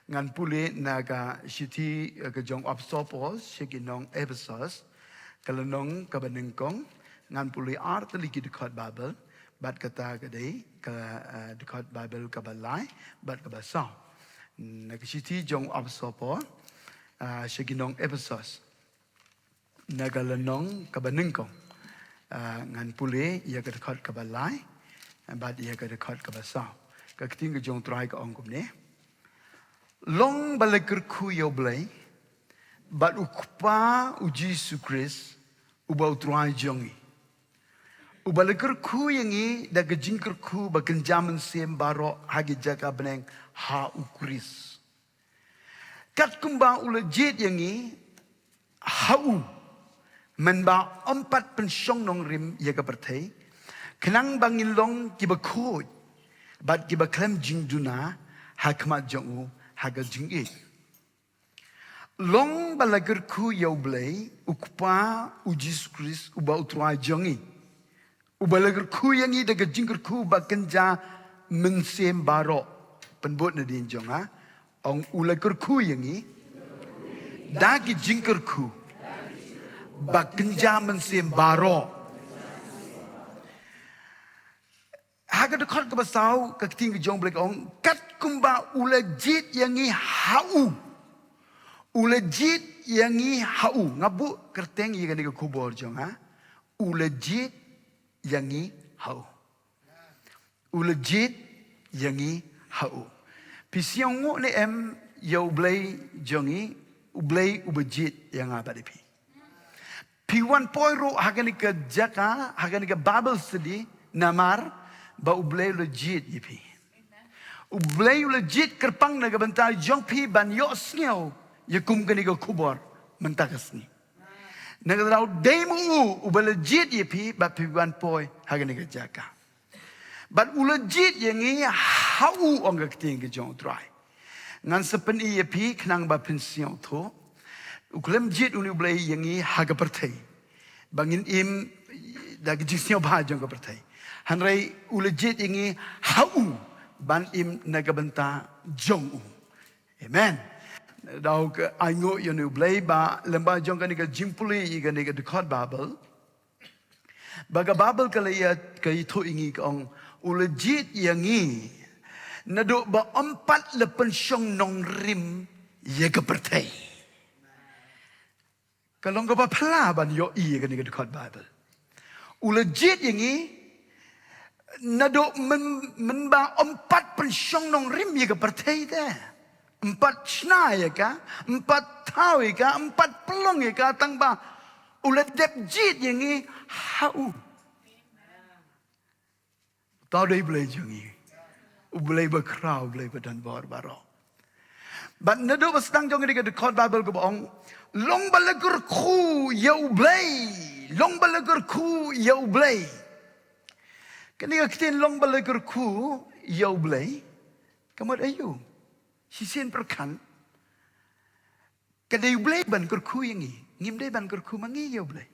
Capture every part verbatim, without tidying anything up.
Ngan pule na ka shithi, eh, ka jong u Apostol Paul sha ki nong Ephesos, ka lynnong kaba nyngkong. Ngan pule ar tylli ki dkhot Baibl, bad kata ka dei ka, eh, dkhot Baibl kaba lai bad kaba saw. Na ka shithi jong u Apostol Paul, eh, sha ki nong Ephesos, na ka lynnong kaba nyngkong. Ah, ngan pule ïa ka dkhot kaba lai bad ïa ka dkhot kaba saw. Ka ktien ka jong u Trai ka ong kumne: Long ba la kyrkhu ïa u Blei bad u Kpa u Jisu Khrist, uba u Trai jong ngi, uba la kyrkhu ïa ngi da ka jingkyrkhu ba kynja mynsiem baroh ha ki jaka bneng ha u Khrist. Katkum ba u la jied ïa ngi ha u, mynba ym pat pynshong nongrim ïa ka pyrthei, khnang ba ngin long kiba khuid bad kiba khlem jingduna ha khmat jong u ha ka jingïeit. Long ba la kyrkhu ïa u Blei, u Kpa u Jisu Khrist, uba u Trai jong ngi, uba la kyrkhu ïa ngi da ka jingkyrkhu ba kynja mynsiem baroh. Pynbud nadien jong nga. Ong, u la kyrkhu ïa ngi da ki jingkyrkhu ba kynja mynsiem baroh. Ha ka dkhot kaba saw, ka ktien ka jong u Blei ka ong: Katkum ba u la jied ïa ngi ha u. U la jied ïa ngi ha u. Nga buh kyrteng ïa kane ka khubor jong nga: U la jied ïa ngi ha u. U la jied ïa ngi ha u. Phi sngew nguh ne em ïa u Blei jong ngi, u Blei uba jied ïa nga bad ïa phi? Phi wan poi ruh ha kane ka jaka, ha kane ka Bible study, namar ba u Blei u la jied ïa phi. U Blei u la jied kyrpang na ka bynta jong phi ban ïohsngew ïa kum kane ka khubor mynta ka sngi. Na kata ka daw dei ma u uba la jied ïa phi ba phi wan poi ha kane ka jaka. Bad u la jied ïa ngi ha u, ong ka ktien ka jong u Trai. Ngan sa pyni ïa phi khnang ba phin sngewthuh. U khlem jied une u Blei ïa ngi ha ka pyrthei ba ngin im da ka jingsngewbha jong ka pyrthei. Hynrei u la jied ïa ngi ha u ban im na ka bynta jong u. Amen. Daw ka ainguh ïa une u Blei ba lyngba jong kane ka jingpule ïa kane ka dkhot Bible, ba ka Bible ka la ïa, ka ïathuh ïa ngi, ka ong: U la jied ïa ngi naduh ba ym pat la pynshong nongrim ïa ka pyrthei. Ka long kaba phylla ban ïohi ïa kane ka dkhot Bible. U la jied ïa ngi naduh myn, mynba ym pat pynshong nongrim ïa ka pyrthei te. Ym pat shna ïa ka, ym pat thaw ïa ka, ym pat pynlong ïa ka, tang ba u la dep jied ïa ngi ha u. Uta u dei u Blei jong ngi. U Blei bakhraw, u Blei badonbor baroh. Bad naduh ba sdang jong kane ka dkhot Bible kaba ong: Long ba la kyrkhu ïa u Blei. Long ba la kyrkhu ïa u Blei. Kane ka ktien long ba la kyrkhu ïa u Blei, ka mut aïu? Shisien pyrkhat, ka dei u Blei ban kyrkhu ïa ngi. Ngim dei ban kyrkhu ma ngi ïa u Blei.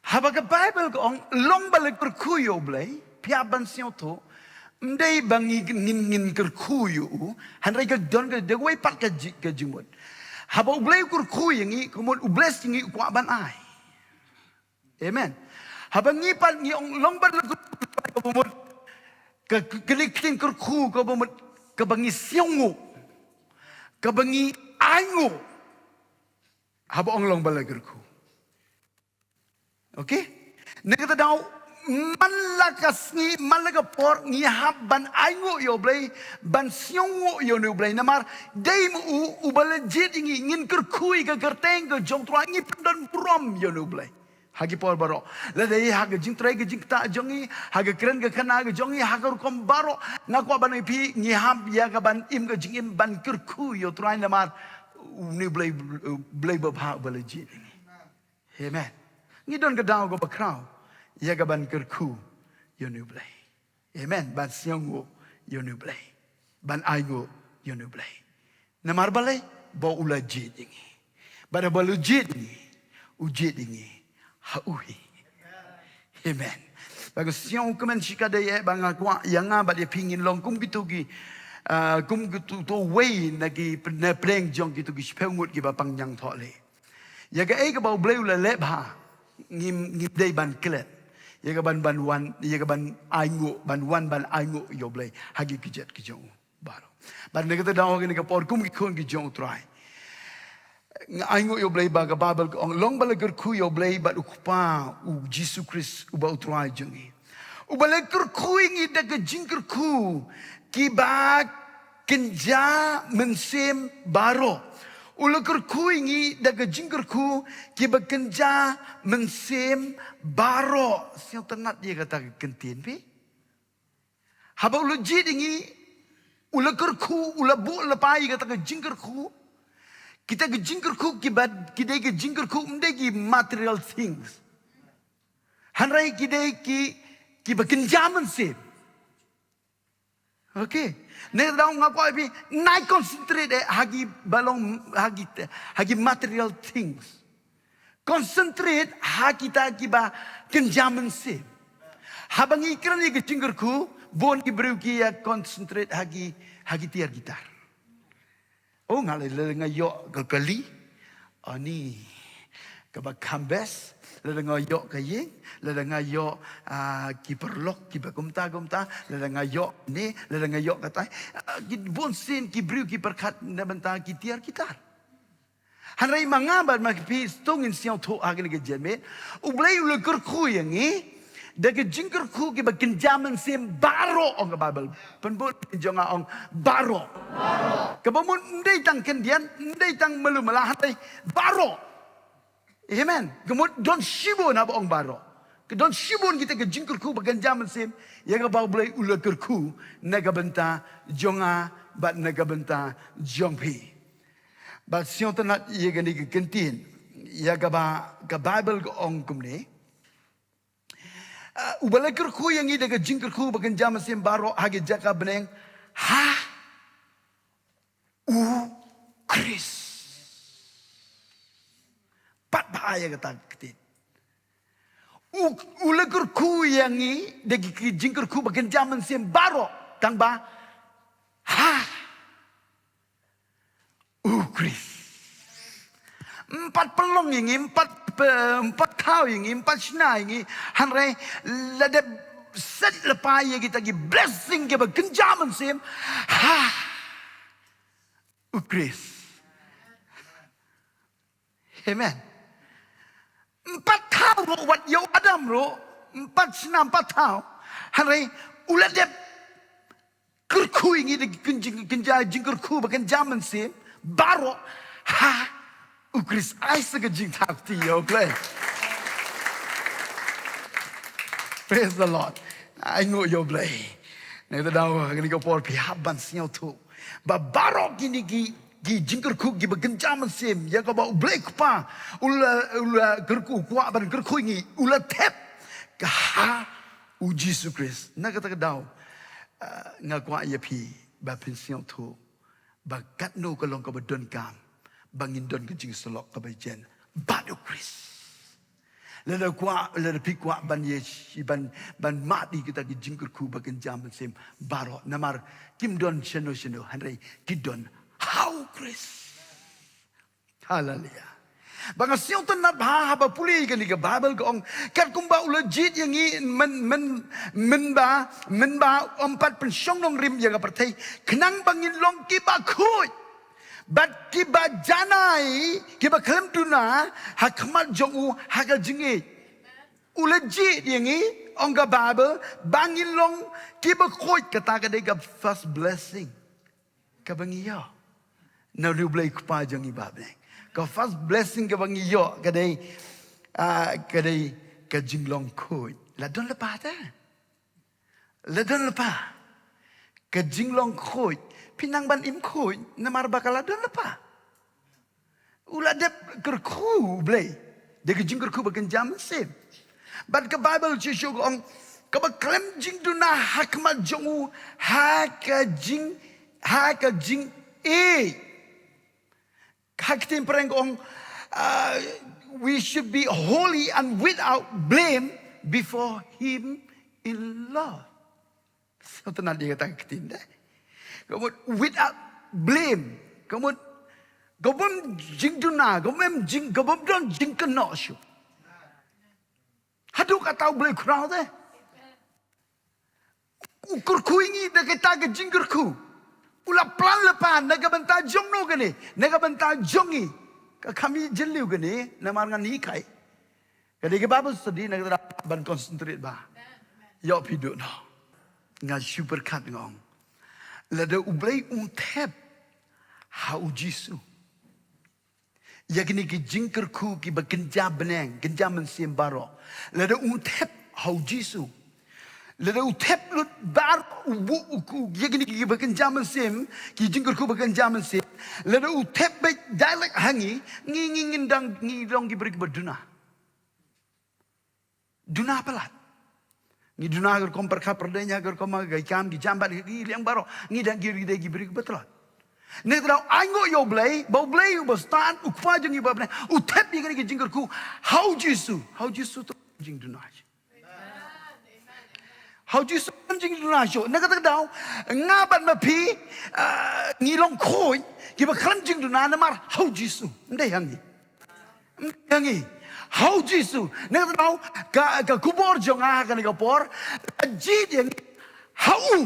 Haba ka Bible ka ong: Long ba la kyrkhu ïa u Blei, phi hap ban sngewthuh, ym dei ba ngi, ngin, ngin kyrkhu ïa u. Hynrei ka don ka, da kawei pat ka ji-, ka jingmut. Haba u Blei u kyrkhu ïa ngi, ka mut u bless ïa ngi, u kwah ban ai. Amen. Haba ngi pat ngi ong: Long ba la kyrkhu, ka mut ka, ka, kane ka ktien kyrkhu, ka mut kaba ngi sngewnguh, kaba ngi ainguh. Haba ong long ba la kyrkhu. Okay? Na kata daw, man la ka sngi, man la ka por, ngi hap ban ainguh ïa u Blei, ban sngewnguh ïa une u Blei. Namar dei ma u uba la jied ïa ngi. Ngin kyrkhu ïa ka kyrteng ka jong u Trai, ngi pyndon burom ïa une u Blei ha ki por baroh. Lada ïa ha ka jingtrei ka jingktah jong ngi, ha ka kren ka khana ka jong ngi, ha ka rukom baroh, nga kwah ban ong ïa phi, ngi hap ïa ka ban im ka jingim ban kyrkhu ïa u Trai namar une u Blei, Blei babha uba la jied ïa ngi. Amen. Ngi don ka daw kaba khraw ïa ka ban kyrkhu ïa une u Blei. Amen. Ban sngewnguh ïa une u Blei. Ban ainguh ïa une u Blei. Namar balei? Ba u la jied ïa ngi. Bad haba u la jied ïa ngi, u jied ïa ngi ha u hi. Amen. Bad ka sngewkmen shikatdei eh ba nga kwah ïa nga bad ïa phi ngin long kum kito ki, Ah, kum ki tu, tu wei na ki pen-, na pdeng jong ki tu ki shiphew ngut ki ba pang ñiangthoh leh. Ïa kaei kaba U Blei u la leh bha, ngim, ngim dei ban klet. Ïa ka ban, ban wan, ïa ka ban ainguh, ban wan ban ainguh ïa U Blei ha ki kjat ki jong u baroh. Bad na kata daw ha kane ka por kum ki khun ki jong U Trai, nga ainguh ïa U Blei ba ka Baibl ka ong, long ba la kyrkhu ïa U Blei bad U Kpa, U Jisu Khrist, uba U Trai jong ngi. Uba la kyrkhu ïa ngi da ka jingkyrkhu kiba kynja mynsiem baroh. U la kyrkhu ïa ngi da ka jingkyrkhu kiba kynja mynsiem baroh. Sngewtynnat ïa kata ka kyntien phi. Haba u la jied ïa ngi, u la kyrkhu, u la buh lypa ïa kata ka jingkyrkhu. Kita ka jingkyrkhu kiba, ki dei ka jingkyrkhu, ym dei ki material things. Hynrei ki dei ki, kiba kynja mynsiem. Okay. Nangta nga kwah phi, nai concentrate eh, ha ki ba long, ha ki, ha ki material things. Concentrate ha kita kiba kynja mynsiem. Haba ngi kren ïa ka jingkyrkhu, bun ki briew ki ïa concentrate ha ki, ha ki tiar ki tar. Oh, nga lada, lada nga ïoh ka kali. Ani. Kaba kham best, lada nga ïoh ka ïing, lada nga ïoh, ah, ki paralok, kiba kumta, kumta, lada nga ïoh ne, lada nga ïoh katai. Ah, ki bun sien ki briew ki pyrkhat na bynta ki tiar ki tar. Hynrei ma nga bad ma phi sdang ngin sngewthuh ha kane ka janmiet. U Blei u la kyrkhu ïa ngi da ka jingkyrkhu kiba kynja mynsiem baroh, ong ka Baibl. Pynbun jong nga ong baroh. Kaba mut ym dei tang khyndiat, ym dei tang malu mala, hynrei baroh. Amen. Ka mut don shibun haba ong baroh. Ka don shibun kita ka jingkyrkhu ba kynja mynsiem ïa kaba U Blei u la kyrkhu na ka bynta jong nga bad na ka bynta jong phi. Bad sngewtynnat ïa kane ka kyntien, ïa kaba ka Baibl ka ong kumne. Ah, uba la kyrkhu ïa ngi da ka jingkyrkhu ba kynja mynsiem baroh ha ki jaka bneng ha U Khrist. Pat ba ïa kata ka kyntien. U, u la kyrkhu ïa ngi da ki, ki jingkyrkhu ba kynja mynsiem baroh tang ba ha U Khrist. Ym pat pynlong ïa ngi, ym pat pe-, ym pat thaw ïa ngi, ym pat shna ïa ngi. Hynrei la dep set lypa ïa kita ki blessing kiba kynja mynsiem ha U Khrist. Amen. Ym pat thaw ruh wat ïa u Adam ruh, ym pat shna, ym pat thaw. Hynrei u la dep kyrkhu ïa ngi da ka jing, kynja jingkyrkhu ba kynja mynsiem baroh ha U Khrist. Ai sa ka jingthaw kti ïa U Blei. Praise the Lord. Ai nguh ïa U Blei. Nangta daw ha kane ka por phi hap ban sngewthuh ba baroh kine ki, ki jingkyrkhu kiba kynja mynsiem ïa kaba U Blei Kpa u la, u la kyrkhu, kwah ban kyrkhu ïa ngi, u la thep ka ha U Jisu Khrist. Na kata ka daw, ah, nga kwah ïa phi ba phin sngewthuh ba katno ka long kaba donkam ba ngin don ka jingsyllok kaba jan bad U Khrist. Lada kwah, lada phi kwah ban ïa shi-, ban, ban mad ïa kita ki jingkyrkhu ba kynja mynsiem baroh, namar kim don shano shano, hynrei ki don ha U Khrist. Haleluya. Ba nga sngewtynnat bha haba pule ïa kane ka Baibl ka ong, katkum ba u la jied ïa ngi myn, myn, mynba, mynba ym pat pynshong nongrim ïa ka pyrthei, khnang ba ngin long kiba khuid bad kiba janai, kiba khlem duna ha khmat jong u ha ka jingïeit. U la jied ïa ngi, ong ka Baibl, ba ngin long kiba khuid. Kata ka dei ka first blessing kaba ngi ïoh na U Blei Kpa jong ngi ba ha bneng. Ka first blessing kaba ngi ïoh ka dei, ah, ka dei ka jinglong khuid. La don lypa te. La don lypa ka jinglong khuid. Phi nang ban im khuid namar ba ka la don lypa. U la dep kyrkhu U Blei da ka jingkyrkhu ba kynja mynsiem. Bad ka Baibl shuh shuh ka ong, kaba khlem jingduna ha khmat jong u ha ka jing, ha ka jingïeit. Ha ka ktien Phareng ka ong, uh, we should be holy and without blame before him in love. Sngewtynnat ïa kata ka ktien de. Ka mut without blame. Ka mut ka bym jingduna, ka bym jing, ka bym don jingkynnoh shuh. Haduh katta U Blei u khraw te. U kyrkhu ïa ngi da kata ka jingkyrkhu. U la plan lypa na ka bynta jong no kane, na ka bynta jong ngi. Ka kham ïa jylliew kane, namar ngan hikai. Ka dei ka Bible study na kata ban concentrate bha. Ïoh phi duh noh. Nga shu pyrkhat nga ong, lada U Blei um thep ha U Jisu ïa kine ki jingkyrkhu kiba kynja bneng, kynja mynsiem baroh. Lada um thep ha U Jisu. Lada u thep lut baroh u buh u ku, ïa kine kiba kynja mynsiem, ki jingkyrkhu ba kynja mynsiem. Lada u thep beit direct ha ngi, ngi, ngi, ngin dang, ngi long ki briew kiba duna. Duna palat. Ngi duna ha ka rukom pyrkhat pyrdeiñ, ha ka rukom ka kam ki jam bad ki liang baroh. Ngi dang ki ri dei ki briew kiba tlot. Ngi tang ai nguh ïa U Blei, ba U Blei uba stad, U Kpa jong ngi ba bneng, u thep ïa kane ka jingkyrkhu ha U Jisu, ha U Jisu tu jingduna. Ha U Jisu khlem jingduna shuh. Na kata ka daw nga bad ma phi, ah, ngi long khuid kiba khlem jingduna namar ha U Jisu. Ym dei ha ngi. Ym dei ha ngi. Ha U Jisu. Na kata ka daw ka, ka khubor jong nga ha kane ka por, ka jied ïa ngi ha u.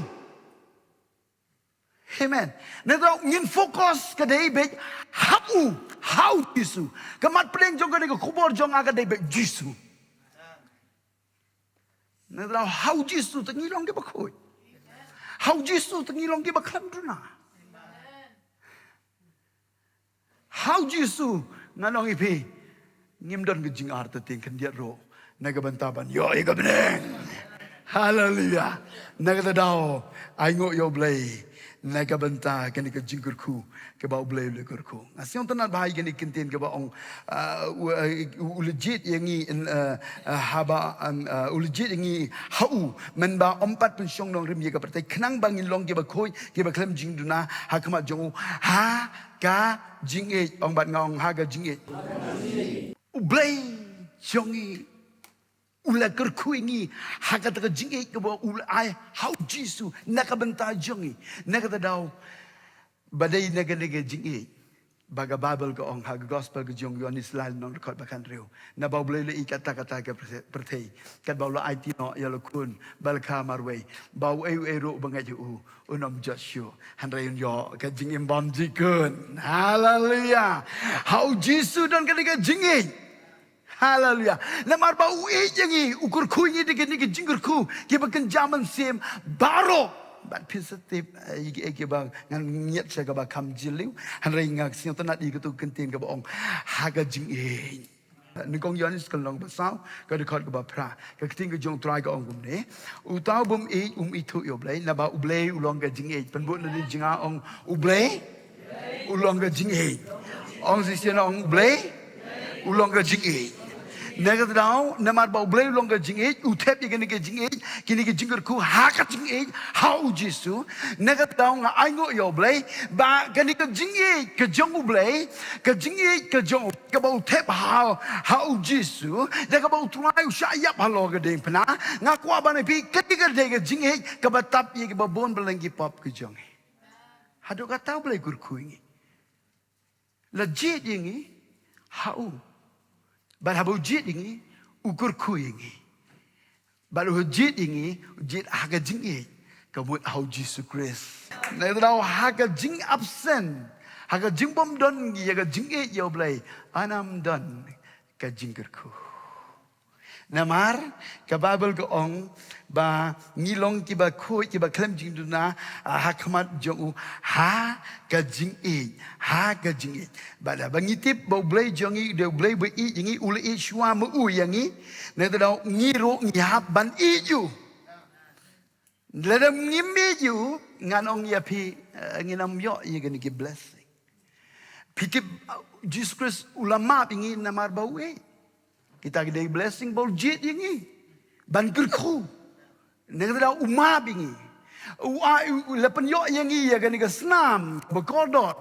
Amen. Na kata ka daw ngin focus ka dei beit ha u, ha U Jisu. Ka mat pdeng jong kane ka khubor jong nga ka dei beit Jisu. Na kata ka daw ha U Jisu te ngi long kiba khuid. Ha U Jisu te ngi long kiba khlem duna. Ha U Jisu ngan ong ïa phi, ngim don ka jingartatien khyndiat ruh na ka bynta ban ïoh ïa ka bneng. Haleluya. Na kata ka daw ai nguh ïa U Blei na ka bynta kane ka jingkyrkhu kaba U Blei u la kyrkhu. Nga sngewtynnat bha ïa kane ka kyntien kaba ong, ah, u, u, u la jied ïa ngi, in, ah, ah, haba, um, ah, u la jied ïa ngi ha u, mynba ym pat pynshong nongrim ïa ka pyrthei, khnang ba ngin long kiba khuid, kiba khlem jingduna ha khmat jong u, ha ka jingïeit. Ong bad nga, ong ha ka jingïeit. U Blei jong ngi u la kyrkhu ïa ngi ha kata ka jingïeit kaba u la ai ha U Jisu na ka bynta jong ngi. Na kata ka daw ba dei na kane ka jingïeit ba ka Baibl ka ong ha ka Gospel ka jong u Ïoannis lai lynnong dkhot ba khathynriew, naba U Blei u la ïeit katta katta ka pyrthei, katba u la aiti noh ïa u la khun ba la kha marwei, ba uei uei ruh ba ngeit ha u un ym jot shuh, hynrei un ïoh ka jingim bymjukut. Haleluya. Ha U Jisu don kane ka jingïeit. Haleluya. Namar ba u ïeit ïa ngi, u kyrkhu ïa ngi da kine ki jingkyrkhu kiba kynja mynsiem baroh. Bad phin sa tip, eh, ïa kiei kiei kiba ngan ñiad sha kaba kham jylliew, hynrei nga sngewtynnat ïa katu ka kyntien kaba ong ha ka jingïeit. Nyngkong Ïoannis ka lynnong ba saw, ka dkhot kaba phra. Ka ktien ka jong U Trai ka ong kumne: Uta u bym ïeit um ithuh ïa U Blei, naba U Blei u long ka jingïeit. Pynbud na dei jnga, ong: U Blei u long ka jingïeit. Ong shisien, ong: U Blei u long ka jingïeit. Na kata ka daw, namar ba U Blei u long ka jingïeit, u thep ïa kane ka jingïeit, kine ki jingkyrkhu ha ka jingïeit ha U Jisu. Na kata ka daw nga ai nguh ïa U Blei ba kane ka jingïeit ka jong U Blei, ka jingïeit ka jong U Blei kaba u thep ha, ha U Jisu, da kaba U Trai u shah ïap halor ka diengphna, nga kwah ban ong ïa phi, kane ka dei ka jingïeit kaba tap ïa kiba bun ba leh ki pop ki jong ngi. Haduh katta U Blei u kyrkhu ïa ngi. La jied ïa ngi ha u. Bad haba u jied ïa ngi, u kyrkhu ïa ngi. Bad u jied ïa ngi, u jied ha ka jingïeit, ka mut ha U Jisu Khrist. Na kata ka daw ha ka jingabsent, ha ka jingbymdon ïa ka jingïeit ïa U Blei, ym don ka jingkyrkhu. Namar ka Baibl ka ong ba ngi long kiba khuid, kiba khlem jingduna, ah, ha khmat jong u, ha ka jingïeit, ha ka jingïeit. Bad haba ngi tip ba U Blei jong ngi u dei U Blei ba ïeit ïa ngi, u la ïeit shuwa ma u ïa ngi, na kata ka daw ngi ruh ngi hap ban ïeit ïa u. Lada ngim ïeit ïa u, ngan ong ïa phi, eh, ngin ym ïoh ïa kine ki blessing. Phi tip, uh, Jisu Khrist u la map ïa ngi namar ba u ïeit. Kita ki dei blessing ba u jied ïa ngi ban kyrkhu. Na kata ka daw u map ïa ngi. U ai, u, u la pynïoh ïa ngi ïa kane ka snam ba kordor,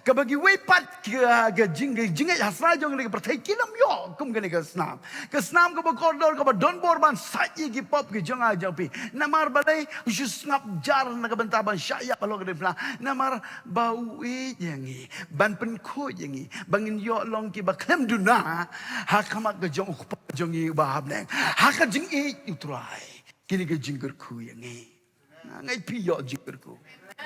kaba kiwei pat ka, ka jing, ka jingngeit ha sla jong kane ka pyrthei kim ïoh kum kane ka snam. Ka snam kaba kordor, kaba don bor ban sait ïa ki pop ki jong nga jong phi. Namar balei? U shu sngap jar na ka bynta ban shah ïap halor kane ka pla. Namar ba u ïeit ïa ngi, ban pynkhuid ïa ngi, ba ngin ïoh long kiba khlem duna ha khmat ka jong u Kpa jong ngi uba ha bneng, ha ka jingïeit u Trai. Kine ki jingkyrkhu ïa ngi. Nga ngeit phi ïoh jingkyrkhu.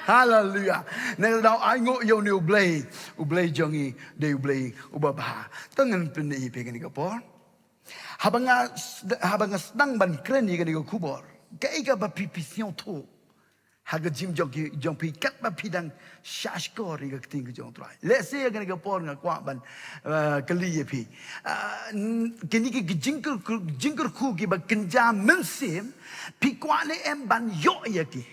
Haleluya. Nangta daw ainguh ïa une u Blei. U Blei jong ngi dei u Blei uba bha. To ngan pyni ïa phi kane ka por. Haba nga sd-, haba nga sdang ban kren ïa kane ka khubor, kaei kaba phi, phi sngewthuh ha ka jingim jong ki, jong phi katba phi dang shah shkor ïa ka ktien ka jong u Trai? Lehse ïa kane ka por nga kwah ban, eh, kylli ïa phi. Ah, n-, kine ki, ki jingkyr-, jingkyrkhu kiba kynja mynsiem, phi kwah ne em ban ïoh ïa ki?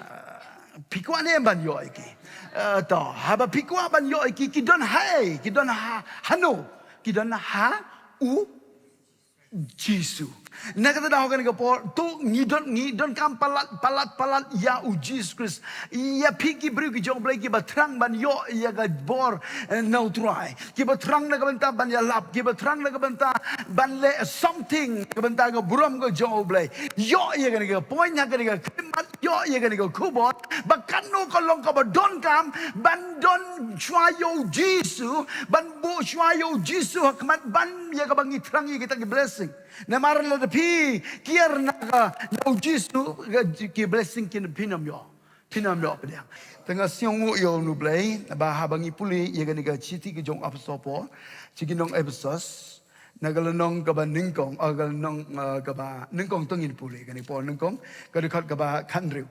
Ah, phi kwah ne em ban ïoh ïa ki? Ah, to, haba phi kwah ban ïoh ïa ki, ki don ha ei, ki don ha, hano, ki don ha u Jisu. Na kata daw kane ka por, to ngi don, ngi donkam palat, palat, palat ïa u Jisu Khrist. Ïa phi ki briew ki jong u Blei kiba thrang ban ïoh ïa ka bor, eh, na u Trai. Kiba thrang na ka bynta ban ïalap, kiba thrang na ka bynta ban leh something na ka bynta ka burom ka jong u Blei. Ïoh ïa kane ka point ha kane ka khyllipmat, ïoh ïa kane ka khubor ba kano ka long kaba donkam ban don shuwa ïa u Jisu, ban buh shuwa ïa u Jisu ha khmat ban ïa kaba ngi thrang ïa kita ki blessing. Namar lada phi kiar na ka, na u Jisu, ka, ki blessing kin phin ym ïoh. Phin ym ïoh pdiang. Te nga sngewnguh ïa une u Blei ba haba ngi pule ïa kane ka shithi ka jong u Apostol Paul sha ki nong Ephesos, na ka lynnong kaba nyngkong, ah, ka lynnong, ah, kaba nyngkong, to ngin pule kane ka por nyngkong, ka dkhot kaba khathynriew.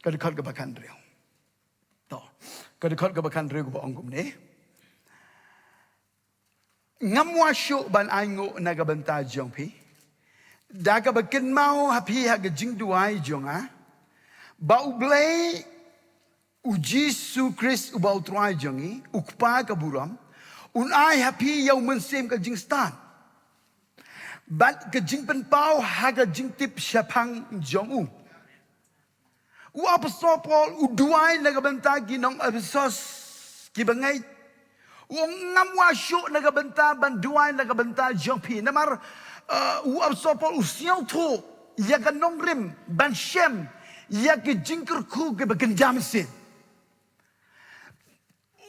Ka dkhot kaba khathynriew. To, ka dkhot kaba khathynriew kaba ong kumne: Ngam wad shuh ban ainguh na ka bynta jong phi da kaba kynmaw ha phi ha ka jingduwai jong nga, ba U Blei, U Jisu Khrist uba U Trai jong ngi, U Kpa ka burom, un ai ha phi ïa U Mynsiem ka jingstad bad ka jingpynpaw ha ka jingtip shaphang jong u. U Apostol Paul u duwai na ka bynta ki nong Ephesos kiba ngeit. U ong, ngam wad shuh na ka bynta ban duwai na ka bynta jong phi. Namar, uh, u Apostol Paul u sngewthuh ïa ka nongrim ban shem ïa ki jingkyrkhu kiba kynja mynsiem.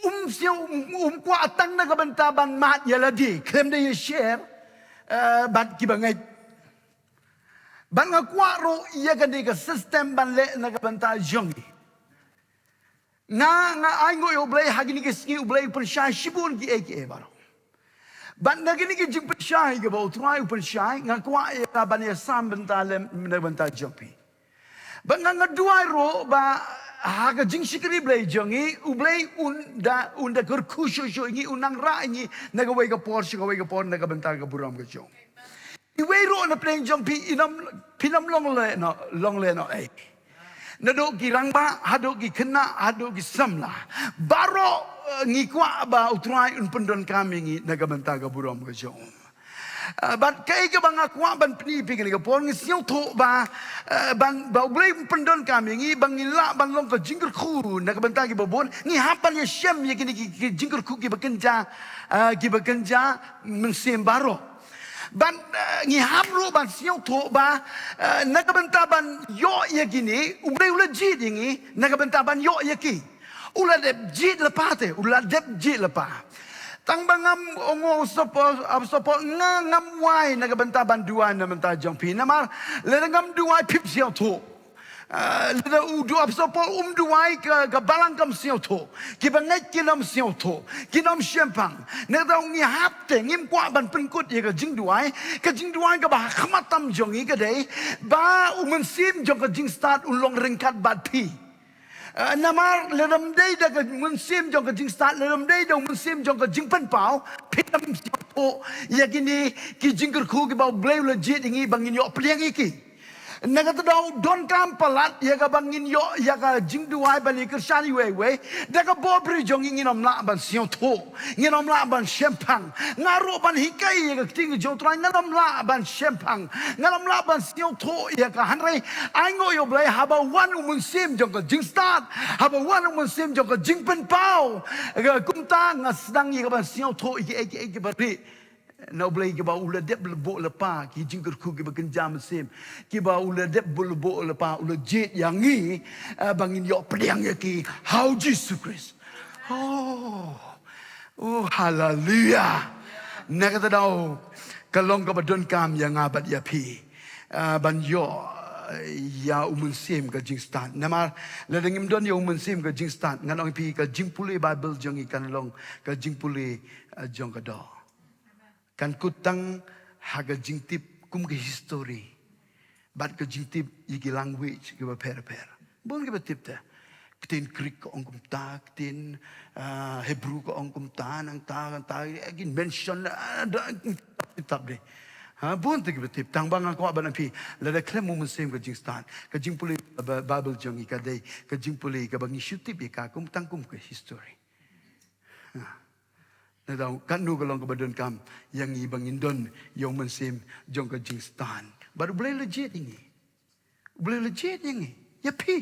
Um sngew, um, um kwah tang na ka bynta ban mad ïa lade, khlem da ïa share, eh, bad kiba ngeit. Bad nga kwah ruh ïa kane ka system ban leh na ka bynta jong ngi. Nga, nga ainguh ïa U Blei ha kine ki sngi U Blei u pynshai shibun kiei kiei baroh. Bad na kine ki jingpynshai kiba U Trai u pynshai, nga kwah ïa ka ban ïasam bynta lem na ka bynta jong phi. Bad nga, nga duwai ruh ba ha ka jingshakri Blei jong ngi, U Blei un da, un da kyrkhu shuh shuh ïa ngi, un nang rah ïa ngi na kawei ka por sha kawei ka por na ka bynta ka burom ka jong u. Iwei ruh na pdeng jong phi, phin ym, phin ym long lehnoh, long lehnoh ei. Naduh ki rangbah haduh ki khynnah haduh ki samla, baroh, eh, ngi kwah ba U Trai un pyndonkam ïa ngi na ka bynta ka burom ka jong u. Eh, bad kaei kaba nga kwah ban pyni ïa phi kane ka por, ngi sngewthuh ba, eh, ban, ba U Blei un pyndonkam ïa ngi ba ngin lah ban long ka jingkyrkhu na ka bynta kiba bun. Ngi hap ban ïashem ïa kine ki, ki jingkyrkhu kiba kynja, eh, kiba kynja mynsiem baroh. Bad, eh, ngi hap ruh ban sngewthuh ba, eh, na ka bynta ban ïoh ïa kine, U Blei u la jied ïa ngi na ka bynta ban ïoh ïa ki. U la dep jied lypa te, u la dep jied lypa. Tang ba ngam, ong u Apostol, Apostol Paul, nga ngam wai na ka bynta ban duwai na ka bynta jong phi. Namar lada ngam duwai phim sngewthuh. Ah, lada u du-, Apostol Paul um duwai, ka, ka balang kam sngewthuh. Kiba ngeit kin ym sngewthuh, kin ym shemphang. Nangta ngi hap te, ngim kwah ban pynkut ïa ka jingduwai. Ka jingduwai kaba ha khmat tam jong ngi ka dei ba U Mynsiem jong ka jingstad un long ryngkat bad phi. Ah, namar lada ym dei da ka mynsiem jong ka jingstad, lada ym dei da U Mynsiem jong ka jingpynpaw, phin ym sngewthuh ïa kine ki jingkyrkhu kiba U Blei u la jied ïa ngi ba ngin ïoh pdiang ïa ki. Na kata daw donkam palat ïa kaba ngin ïoh ïa ka jingduwai ban ïa kyrshan iwei iwei. Da ka bor briew jong ngi ngin ym lah ban sngewthuh, ngin ym lah ban shemphang. Nga ruh ban hikai ïa ka ktien jong U Trai ngan ym lah ban shemphang, ngan ym lah ban sngewthuh ïa ka. Hynrei ai nguh ïa U Blei haba wan U Mynsiem jong ka jingstad, haba wan U Mynsiem jong ka jingpynpaw, ka kumta nga sdang ïa ka ban sngewthuh ïa kiei kiei kiba rieh na U Blei, kiba u la dep lypa, ki jingkyrkhu kiba kynja mynsiem, kiba u la dep lypa, u la jied ïa ngi, eh, ba ngin ïoh pdiang ïa ki ha U Jisu Khrist. Oh, oh, haleluya. Na kata daw ka long kaba donkam ïa nga bad ïa phi, eh, ban ïoh, eh, ïa U Mynsiem ka jingstad. Namar lada ngim don ïa U Mynsiem ka jingstad, ngan ong ïa phi, ka jingpule Baibl jong ngi kan long ka jingpule, eh, jong ka doh. Kan kut tang ha ka jingtip kum ka history bad ka jingtip ïa ki language kiba pher pher. Bun kiba tip te. Ktien Greek ka ong kumta, ktien, ah, Hebrew ka ong kumta, nangta, nangta, kin mention, ah, da, tip tap de. Ha, bun te kiba tip, tang ba nga kwah ban ong ïa phi, lada khlem U Mynsiem ka jingstad, ka jingpule Ba-, Baibl jong ngi ka dei ka jingpule kaba ngi shu tip ïa ka kum tang kum ka history. Ha. Na daw, katno ka long kaba donkam ïa ngi ba ngin don ïa U Mynsiem jong ka jingstad. Bad U Blei u la jied ïa ngi. U Blei u la jied ïa ngi. Ïa phi.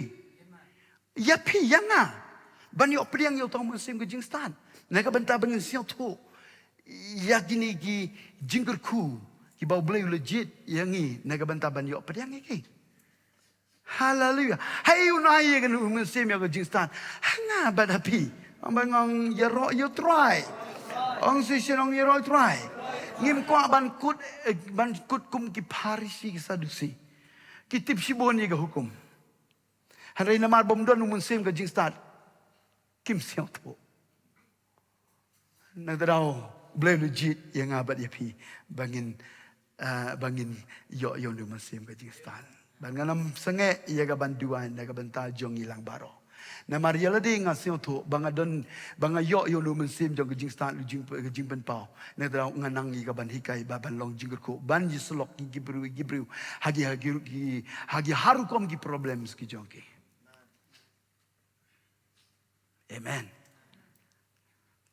Ïa phi, ïa nga. Ban ïoh pdiang ïa uta U Mynsiem ka jingstad. Na ka bynta ba ngin sngewthuh ïa kine ki jingkyrkhu kiba U Blei u la jied ïa ngi na ka bynta ban ïoh pdiang ïa ki. Haleluya. Haei un ai ïa kane U Mynsiem ïa ka jingstad? Ha nga bad ha phi. Ong ba ngin ïaroh ïa U Trai. Ong shisien ong ïaroh ïa U Trai. Ngim kwah ban kut, eh, ban kut kum ki Pharisi ki Sadusi. Ki tip shibun ïa ka hukum. Hynrei namar bym don U Mynsiem ka jingstad, kim sngewthuh. Na kata daw, U Blei u la jied ïa nga bad ïa phi ba ngin, ah, ba ngin ïoh ïa U Mynsiem ka jingstad. Bad ngan ym sangeh ïa ka ban duwai na ka bynta jong ngi lang baroh. Namar ïa lade nga sngewthuh ba nga don, ba nga ïoh ïa U Mynsiem jong ka jingstad, U jing, ka jingpynpaw. Na kata daw nga nang ïa ka ban hikai ba ban long jingkyrkhu, ban ïasyllok ïa ki briew, ïa ki briew ha ki, ha ki, ki, ha ki ha rukom ki problems ki jong ki. Amen.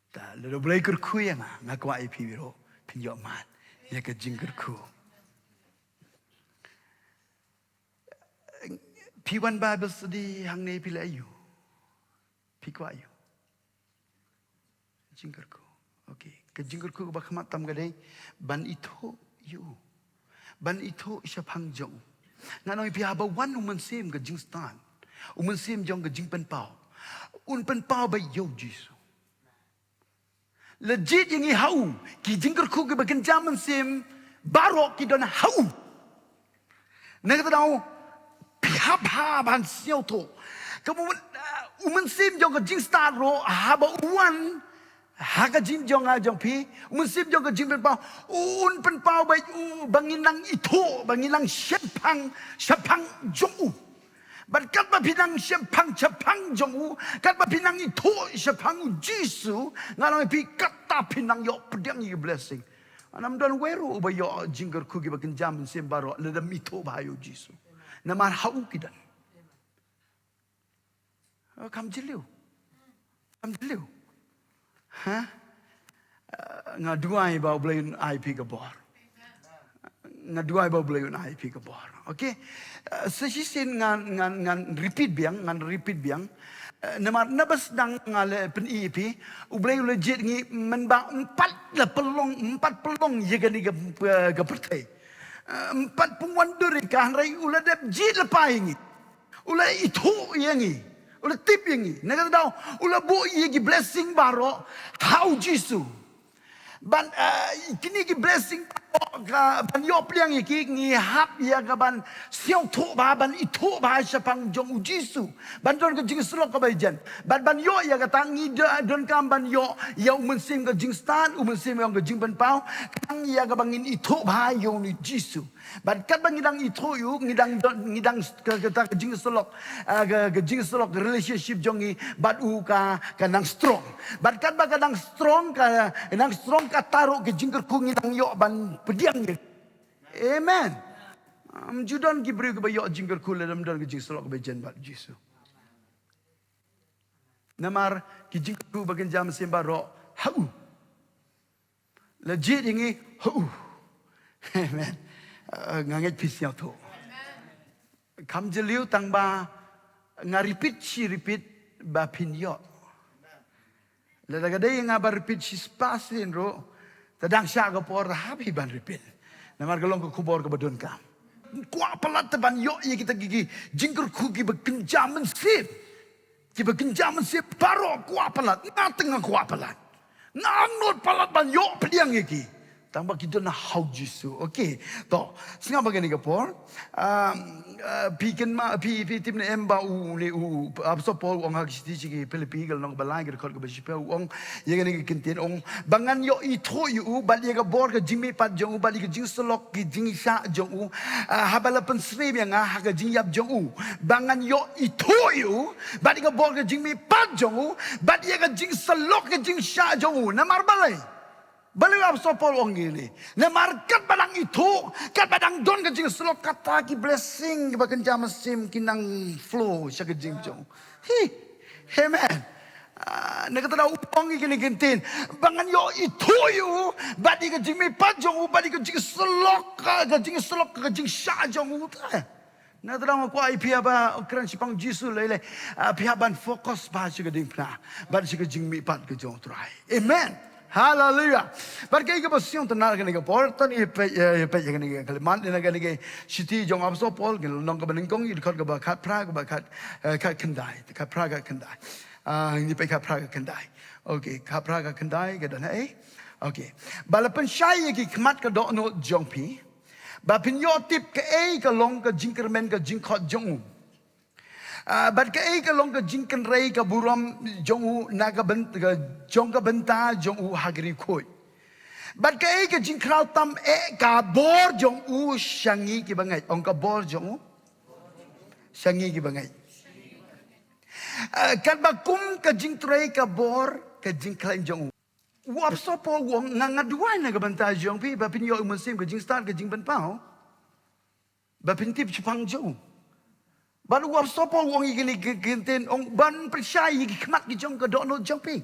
Te lada U Blei u kyrkhu ïa nga, nga kwah ïa phi ruh phin ïoh mad ïa ka jingkyrkhu. Phi wan Bible study hangne phi leh aïu? Phi kwah aïu? Jingkyrkhu. Okay. Ka jingkyrkhu kaba khmat tam ka dei ban ithuh ïa u. Ban ithuh shaphang jong u. Ngan ong ïa phi, haba wan U Mynsiem ka jingstad, U Mynsiem jong ka jingpynpaw, un pynpaw beit ïa U Jisu. La jied ïa ngi ha u. Ki jingkyrkhu kiba kynja mynsiem baroh ki don ha u. Na kata daw, phi hap ban sngewthuh. Ka mon, uh, U Mynsiem jong ka jingstad ruh, haba u wan ha ka jingim jong nga jong phi, U Mynsiem jong ka jingpynpaw, un pynpaw beit ïa u ba ngin nang ithuh, ba ngin nang shemphang shaphang jong u. Bad katba phi nang shemphang shaphang jong u, katba phi nang ithuh shaphang U Jisu, ngan ong ïa phi, kata phi nang ïoh pdiang ïa ki blessing. Ngam don wei ruh uba ïoh jingkyrkhu kiba kynja mynsiem baroh lada ym ithuh bha ïa U Jisu. Namar ha u ki don. Oh, kam jylliew. Kam jylliew. Ha? Eh, nga duwai ba U Blei un ai phi ka bor. Nga duwai ba U Blei un ai phi ka bor. Okay? Eh, sa shisien ngan, ngan, ngan repeat biang, ngan repeat biang. Eh, namar naba sdang nga la pyni ïa phi, U Blei u la jied ngi mynba ym pat la pynlong, ym pat pynlong ïa kane ka, ka pyrthei. Eh, ym pat pynwandur ïa ka, hynrei u la dep jied lypa ïa ngi. U la ithuh ïa ngi. U la tip ïa ngi. Na kata daw, u la buh ïa ki blessing baroh ha U Jisu. Ban, eh, kine ki blessing baroh ka, ban ïoh pdiang ïa ki, ngi hap ïa ka ban sngewthuh bha, ban ithuh bha shaphang jong U Jisu. Ban don ka jingsyllok kaba jan. Ban, ban ïoh ïa kata, ngi do-, donkam ban ïoh ïa U Mynsiem ka jingstad, U Mynsiem ïa ka jingpynpaw, tang ïa kaba ngin ithuh bha ïa U Jisu. Bad katba ngi dang ithuh ïa u, ngi dang don, ngi dang ka, ka, ka, ka jingsyllok, ah, ka, ka jingsyllok relationship jong ngi bad u ka, ka nang strong. Bad katba ka nang strong, ka nang strong, kata ruh ka jingkyrkhu ngi dang ïoh ban pdiang ïa. Amen. Ym ju don ki briew kiba ïoh jingkyrkhu lada ym don ka jingsyllok kaba jen bad Jisu. Namar ki jingkyrkhu ba kynja mynsiem baroh ha u. La jied ïa ngi ha u. Amen. Uh, nga ngeit phi sngewthuh. Kam jylliew tang ba nga repeat shi repeat ba phin ïoh. Lada ka dei nga ban repeat shi spah sien ruh, te dang shah ka por hap hi ban repeat. Namar ka long ka khubor kaba donkam. Kwah palat te ban ïoh ïa kita ki, ki jingkyrkhu kiba kynja mynsiem. Kiba kynja mynsiem baroh kwah palat. Nga teng nga kwah palat. Nga angnud palat ban ïoh pdiang ïa ki. Tang ba ki don ha u Jisu. Okay. To, sngap ba kane ka por. Um, uh, phi kynmaw, phi, phi tip ne em ba u, ne u, u, Apostol Paul u ong ha ka shithi sha ki Philippi ka lynnong ba lai ka dkhot kaba shiphew u ong ïa kane ka kyntien u ong ba ngan ïoh ithuh ïa u bad ïa ka bor ka jingmihpat jong u bad ïa ka jingsyllok ka jingshah jong u. Uh, haba la pynsyriem ïa nga ha ka jingïap jong u ba ngan ïoh ithuh ïa u bad ïa ka bor ka jingmihpat jong u bad ïa ka jingsyllok ka jingshah jong u. Namar balei? Balei u Apostol Paul u ong ïa kine? Namar katba dang ithuh, katba dang don ka jingsyllok, kata ki blessing kiba kynja mynsiem ki nang flow sha ka jingim jong u. Hi. Amen. Ah, na kata daw u ong ïa kine ki ktien ba ngan ïoh ithuh ïa u bad ïa ka jingmihpat jong u bad ïa ka jingsyllok, ka, ka jingsyllok, ka jingshah jong u te. Na kata daw nga kwah ïa phi haba kren shaphang Jisu lei lei, ah, phi hap ban focus bha sha ka diengphna bad sha ka jingmihpat ka jong u Trai. Amen. Hallelujah. Bad kaei kaba sngewtynnat kane ka por, to ngin ïa peit, ïa, ïa peit ïa kane ka khyllipmat na kane ka shithi jong u Apostol Paul, ka lynnong kaba nyngkong, ïa dkhot kaba khatphra, kaba khat, eh, khatkhyndai, khatphra khatkhyndai. Ah, ngin ïa peit khatphra khatkhyndai. Okay, khatphra khatkhyndai, ka don, eh? Okay. Ba la pynshai ïa ki khmat ka dohnud jong phi ba phin ïoh tip kaei ka long ka jingkyrmen ka jingkhot jong u. Ah, bad kaei ka long ka jingkynrei ka burom jong u na ka byn-, ka, jong ka bynta jong u ha ka ri khuid. Bad kaei ka jingkhraw tam eh ka bor jong u sha ngi kiba ngeit. Ong ka bor jong u sha ngi kiba ngeit. Ah, katba kum ka jingtrei ka bor ka jingkhlaiñ jong u. U Apostol Paul u ong nga, nga duwai na ka bynta jong phi ba phin ïoh u Mynsiem, ka jingstad, ka jingpynpaw. Ba phin tip shaphang jong u. Bad u Apostol Paul u ong ïa kine ki, ki ktien, ong ban pynshai ïa ki khmat ki jong ka dohnud jong phi.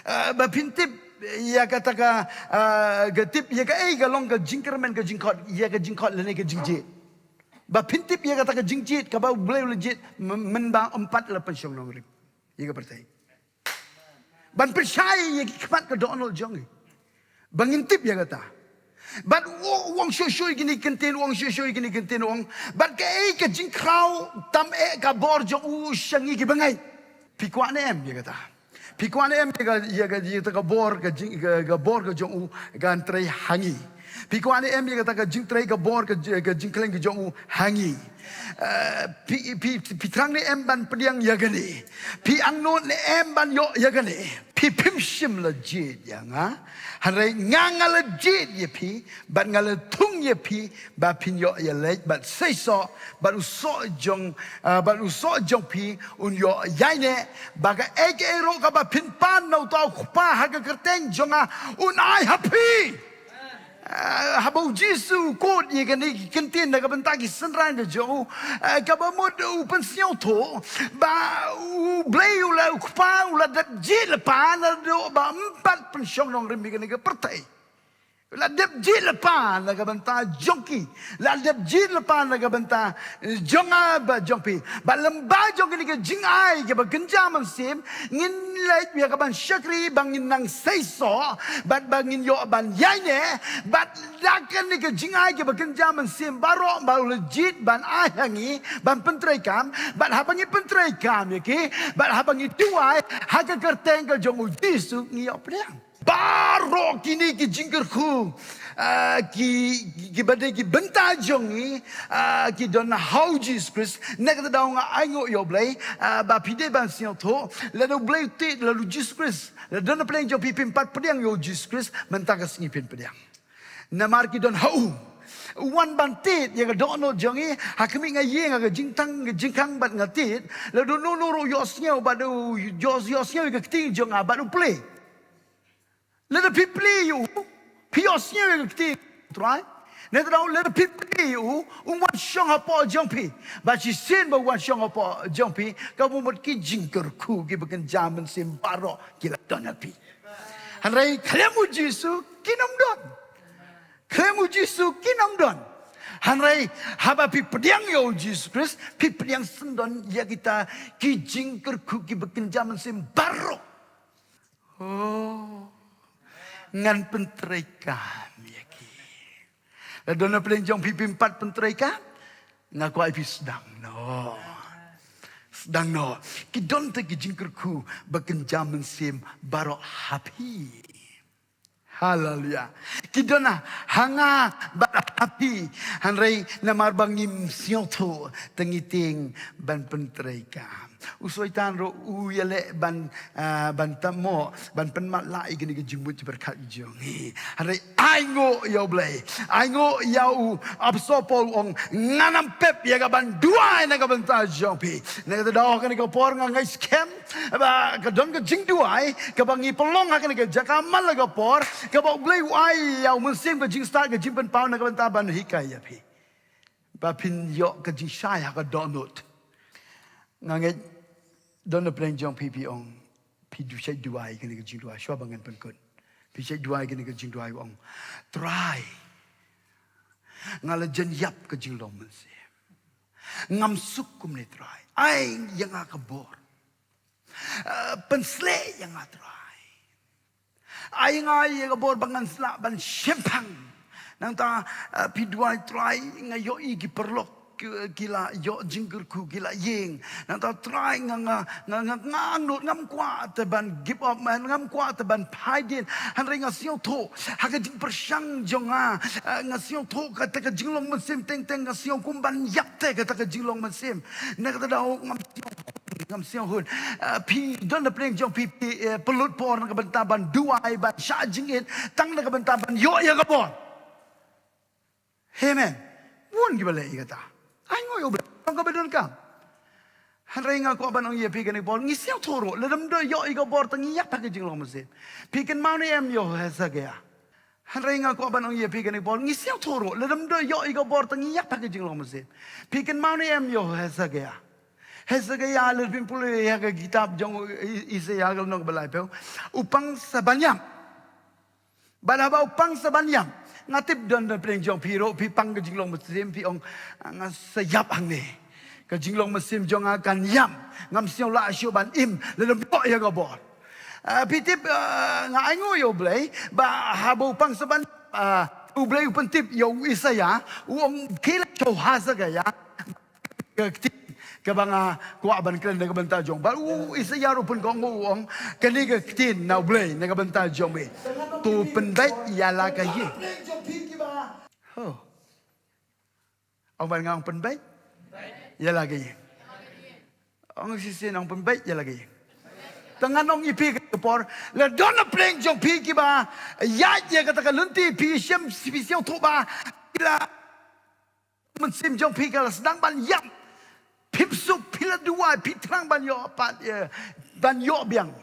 Eh, ba phin tip ïa kata ka, eh, ka tip ïa kaei ka long ka jingkyrmen ka jingkhot, ïa ka jingkhot lane ka jingjied. Ba phin tip ïa kata ka jingjied kaba U Blei u la jied myn-, mynba ym pat la pynshong nongrim ïa ka pyrthei. Ban pynshai ïa ki khmat ka dohnud jong ngi ba ngin tip ïa kata. Bad u, u ong shuh shuh ïa kine ki ktien, u ong shuh shuh ïa kine ki ktien, u ong bad kaei ka jingkhraw tam eh ka bor jong u sha ngi kiba ngeit. Phi kwah ne em ïa kata? Phi kwah ne em ïa ka, ïa ka, ïa ka bor ka jing, ka, ka bor ka jong u kan trei ha ngi? Phi kwah ne em ïa kata ka jingtrei ka bor ka ji-, ka jingkhlaiñ ka jong u ha ngi? Eh, phi, phi, phi thrang ne em ban pdiang ïa kane? Phi angnud ne em ban ïoh ïa kane? Phi phim shym la jied ïa nga, hynrei nga, nga la jied ïa phi bad nga la thung ïa phi ba phin ïoh ïaleit bad seisoh, bad u soh jong, ah, bad u soh jong phi un ïoh ïaineh, ba kaei kaei ruh kaba phin pan na uta u Kpa ha ka kyrteng jong nga un ai ha phi. Ah, haba u Jisu u kut ïa kane ki ktien na ka bynta ki synran ka jong u, ah, kaba mut u pynsngewthuh ba U Blei u la, u Kpa u la dep jied lypa naduh ba ym pat pynshong nongrim ïa kane ka pyrthei. La dep jied lypa na ka bynta jong ki. La dep jied lypa na ka bynta, eh, jong nga bad jong phi. Bad lyngba jong kine ki jingai kiba kynja mynsiem, ngin leit ïa ka ban shakri ba ngin nang seisoh bad ba ngin ïoh ban ïaineh. Bad da kine ki jingai kiba kynja mynsiem baroh ba u la jied ban ai ha ngi ban pyntreikam. Bad haba ngi pyntreikam ïa ki, bad haba ngi duwai ha ka kyrteng ka jong u Jisu, ngi ïoh pdiang. Baroh kine ki jingkyrkhu, ah, ki, ki, kiba dei ki bynta jong ngi, ah, ki don ha u Jisu Khrist. Na kata daw nga ainguh ïa U Blei, ah, ba phi dei ban sngewthuh, lada U Blei u tied, lada u Jisu Khrist, lada don na pdeng jong phi phim pat pdiang ïa u Jisu Khrist, mynta ka sngi phin pdiang. Namar ki don ha u. U wan ban tied ïa ka dohnud jong ngi, ha khmih nga ïeng ha ka jingtang, ka jingkhang bad nga tied, lada uno uno ruh u ïohsngew bad u ïoh, ïohsngew ïa ka ktien jong nga bad u plie. Lada phi plie ïa u, phi ïohsngew ïa ka ktien Trai, Nangta lada phi plie ïa u, un wan shong hapoh jong phi. Bad shisien ba u wan shong hapoh jong phi, ka mut ki jingkyrkhu kiba kynja mynsiem baroh ki la don ha phi. Hynrei khlem U Jisu kim don. Khlem U Jisu kim don. Hynrei haba phi pdiang ïa U Jisu Khrist, phi pdiang syndon ïa kita ki jingkyrkhu kiba kynja mynsiem baroh. Oh, ngan pyntreikam ïa ki. Lada don napdeng jong phi phim pat pyntreikam, nga kwah ïa phi sdang noh. Sdang noh. Ki don te ki jingkyrkhu ba kynja mynsiem baroh ha phi. Haleluya. Ki don ha nga bad ha phi. Hynrei namar ba ngim sngewthuh, te ngi tieng ban pyntreikam. U Soitan ruh u ïaleh ban, ah, ban tamo, ban pynmatlah ïa kine ki jingmut jingpyrkhat jong ngi. Hynrei ainguh ïa U Blei. Ainguh ïa u Apostol Paul, u ong, ngan ym pep ïa kaban duwai na ka bynta jong phi. Na kata ka daw, ha kane ka por nga ngeit skhem ba ka don ka jingduwai kaba ngi pynlong ha kane ka jaka man la ka por, kaba U Blei u ai ïa u Mynsiem ka jingstad, ka jingpynpaw na ka bynta ban hikai ïa phi, ba phin ïoh ka jingshai ha ka dohnud. Nga ngeit don napdeng jong phi phi ong, phi ju shait duwai kane ka jingduwai shuwa ba ngan pynkut. Phi shait duwai kane ka jingduwai, u ong, Trai, nga la jan ïap ka jinglong mynsiem. Ngam suk kumne, Trai. Ai ïa nga ka bor. Eh, pynshlei ïa nga, Trai. Ai ïa nga ïa ka bor ba ngan sa lah ban shemphang. Nangta, eh, phi duwai, Trai, nga ïohi ki paralok ki, ki la ïoh jingkyrkhu, ki la ïeng. Nangta, Trai, nga, nga, nga, nga, nga angnud, ngam kwah te ban give up, man, ngam kwah te ban phai dien. Hynrei nga sngewthuh ha ka jingpyrshang jong nga, eh, nga sngewthuh kata ka jinglong mynsiem teng teng, nga sngew kum ban ïap te kata ka jinglong mynsiem. Na kata ka daw ngam sngew, ngam sngewhun. Eh, phi don napdeng jong phi, phi, eh, pynlut por na ka bynta ban duwai, ban shah jingit, tang na ka bynta ban ïoh ïa ka bor. Amen. Bun kiba leh ïa kata. Ainguh ïa U Blei. Tang kaba donkam. Hynrei nga kwah ban ong ïa phi kane ka por, ngi sngewthuh ruh, lada ym don ïoh ïa ka bor te ngi ïap ha ka jinglong mynsiem. Phi kynmaw ne em ïa u Hesekiah? Hynrei nga kwah ban ong ïa phi kane ka por, ngi sngewthuh ruh, lada ym don ïoh ïa ka bor te ngi ïap ha ka jinglong mynsiem. Phi kynmaw ne em ïa u Hesekiah? Hesekiah, lada phim pule ïa ka kitab jong u I-, Isaiah ka lynnong ba laiphew, u pang sa ban ïap. Bad haba u pang sa ban ïap, nga tip don napdeng jong phi ruh, phi pang ka jinglong mynsiem, phi ong, nga sa ïap hangne. Ka jinglong mynsiem jong nga kan ïap, ngam sngew lah shuh ban im lada ym ïoh ïa ka bor. Ah, phi tip, ah, nga ainguh ïa U Blei ba haba u pang sa ban, ah, U Blei u pyntip ïa u Isaiah, u ong, khie leit sha u Hesekiah, ka ktien kaba nga kwah ban kren na ka bynta jong. Bad u Isaiah ruh u pynkynmaw, u ong, kane ka ktien na U Blei na ka bynta jong me. To pynbeit ïa la ka ïing. Ho. Ong ban nga ong pynbeit ïa la ka ïing. Ong shisien, ong pynbeit ïa la ka ïing. Te ngan ong ïa phi ka por, la don napdeng jong phi kiba ïaid ïa kata ka lynti, phi shem, phi sngewthuh ba phi la, mynsiem jong phi ka la sdang ban ïap. Phim suk, phi la duwai, phi thrang ban ïoh pat, eh, ban ïoh biang.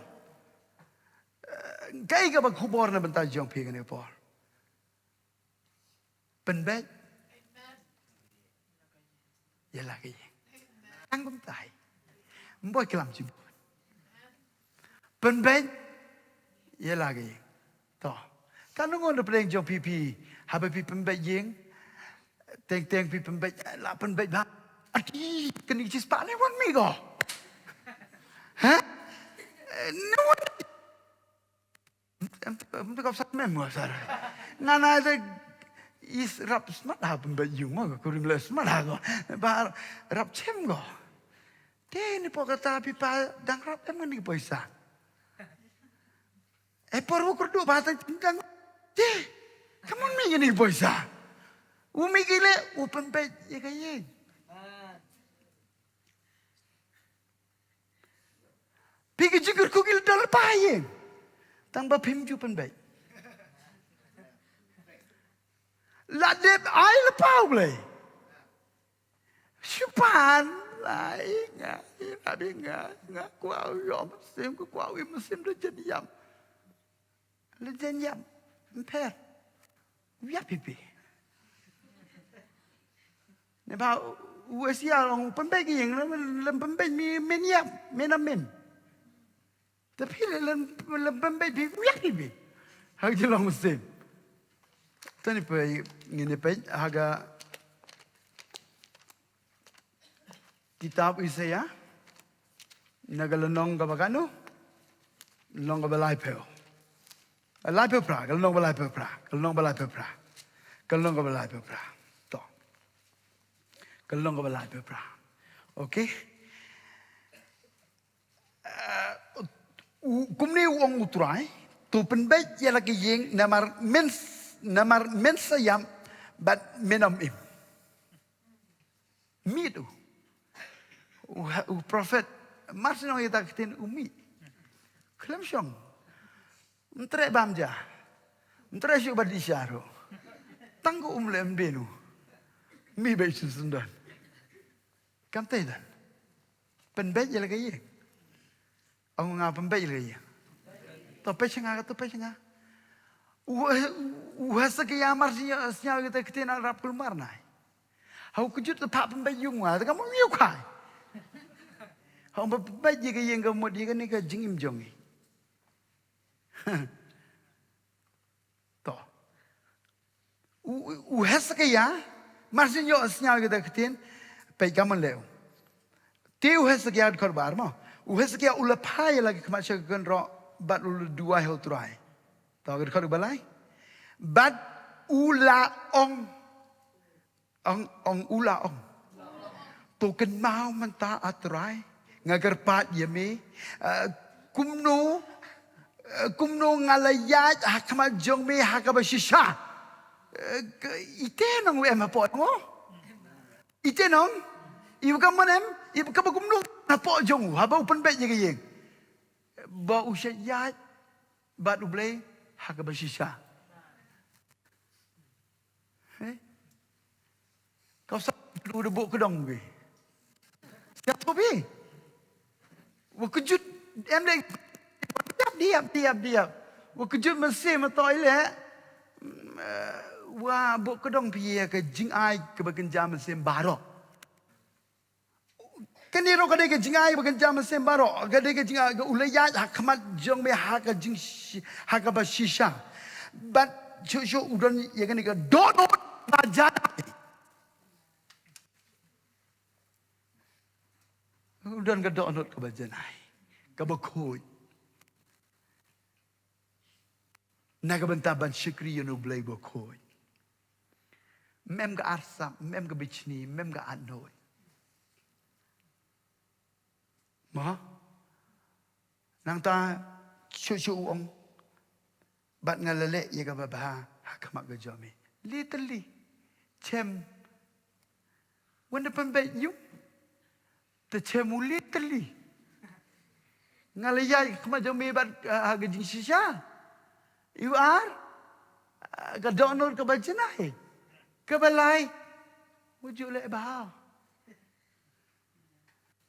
Eh, kaei kaba khubor na bynta jong phi kane ka por? Pynbeit ïa la ka ïing. Tang kumta hi. Ym boi klam shibun. Pynbeit ïa la ka ïing. To. Katno ngut napdeng jong phi, phi, haba phi pynbeit ïing, teng teng phi pynbeit, la pynbeit bha. Ati, kane ka shispah ne wan mih ko. Ha? Ne wan Em, em, em, kop sar mem ko sar. Nga na te is rap smat ha pynbeit ïing mo, ko kurim le smat ha ko. Ba rap chem ko. Te ni po kata phi pa dang rap em ngan ni poisa. E por u kurdu ba tang dang. Te. Kamu mih ngan ni poisa. U mih ki leh, u pynbeit ïa ka ïing. Phi, ki jingkyrkhu ki la don lypa ha ïing. Tang ba phim ju pynbeit. La dep ai lypa U Blei. Shu pan, lai nga, ïa nga, nga kwah u ïoh mynsiem, nga kwah u ïoh mynsiem da jan ïam. La jan ïam, ym pher. Ïap phi phi. Naba u Asia long pynbeit ïing, lem pynbeit mi men ïap, men amen. Te phi lem, lem pynbeit phi ïap phi. Ha ka jinglong mynsiem. Te ngin peit, ngin peit ha ka kitab Isaiah, na ka lynnong kaba katno? Lynnong kaba laiphew. Laiphew phra, ka lynnong kaba laiphew phra, ka lynnong kaba laiphew phra. Ka lynnong kaba laiphew phra. To. Ka lynnong kaba laiphew phra. Okay. Eh, u, kumne u ong U Trai, to pynbeit ïa la ka ïing namar men, namar men sa ïap bad men ym im. Mih u. U, u prophet, mar shu ong ïa kata ka ktien u mih. Khlem shong. Ym treh bam ja. Ym treh shuh ba dih sha ruh. Tang ko um leh ym dei u. Mih beit shu sngewdon. Kam te don. Pynbeit ïa la ka ïing. Ong nga pynbeit ïa la ka ïing. To peit sha nga, to peit sha nga. U, u Hesekiah mar shu sngew ïa kata ka ktien, la rap kulmar nai. Ha u kjut te phah pynbeit ïa u nga, te kam ong ïa u khai. Ha u pynbeit ïa ka ïing ka mut ïa kane ka jingim jong ngi. To. U, u, u Hesekiah, mar shu ïoh sngew ïa kata ka ktien, peit ka mon leh u. Te u Hesekiah, dkhot ba ar mo. U Hesekiah u la phai ïa la ka khmat sha ka kynroh bad u la duwai ha u Trai. To ka dkhot ba lai. Bad u la ong, ong, ong u la ong. To kynmaw mynta, A Trai, nga kyrpad ïa me, eh, kumno, eh, kumno nga la ïaid ha khmat jong me ha kaba shisha. Eh, ka, ite nong u em hapoh jong u. Ite nong, i ba ka mon em, i ba ka ba kumno hapoh jong u, haba u pynbeit ïa ka ïing. Ba u shait ïaid bad U Blei ha kaba shisha. Hei. Kau sa lu da buk kedong bi. Siap tu bi. Wa kejut em dei. Diap, diap, diap, diap. Wa kejut mynsiem ma to ile. Wa buk kedong phi ïa ka jingai kaba kynja mynsiem baroh. Kane ruh ka dei ka jingai ba kynja mynsiem baroh, ka dei ka jingai ka u la ïaid ha khmat jong me ha ka jing shi-, ha kaba shisha. Bad shuh shuh u don ïa kane ka dohnud ba janai. U don ka dohnud kaba janai, kaba khuid. Na ka bynta ban shakri ïa U Blei bakhuid. Mem ka arsap, mem ka bichni, mem ka atnoi. Ma? Nangta shuh shuh u ong. Bad nga la leh ïa kaba bha ha khmat ka jong me. Literally. Chem. Wan da pynbeit ïa u. Te chem u literally. Nga la ïaid ha khmat jong me bad, ah, ha ka jingshisha. Ïa u ar, ah, ka dohnud kaba janai. Kaba lai. U ju leh bha.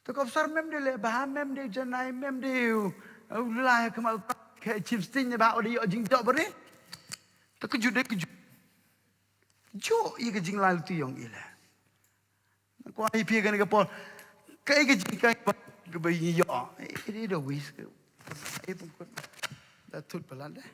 Te ka bsar mem dei leh bha, mem dei janai, mem dei u, u lai ha khmat ka chim sting ne ba u dei ïoh jingdoh bari. Te ka ju dei ka ju. Ju ïa ka jinglai luti ïong i leh. Ko ai phi kane ka por. Kaei ka jinghikai ba, ba ngi ïoh. Eh, eh, da wis. Eh, pun kun. Da thut palat deh.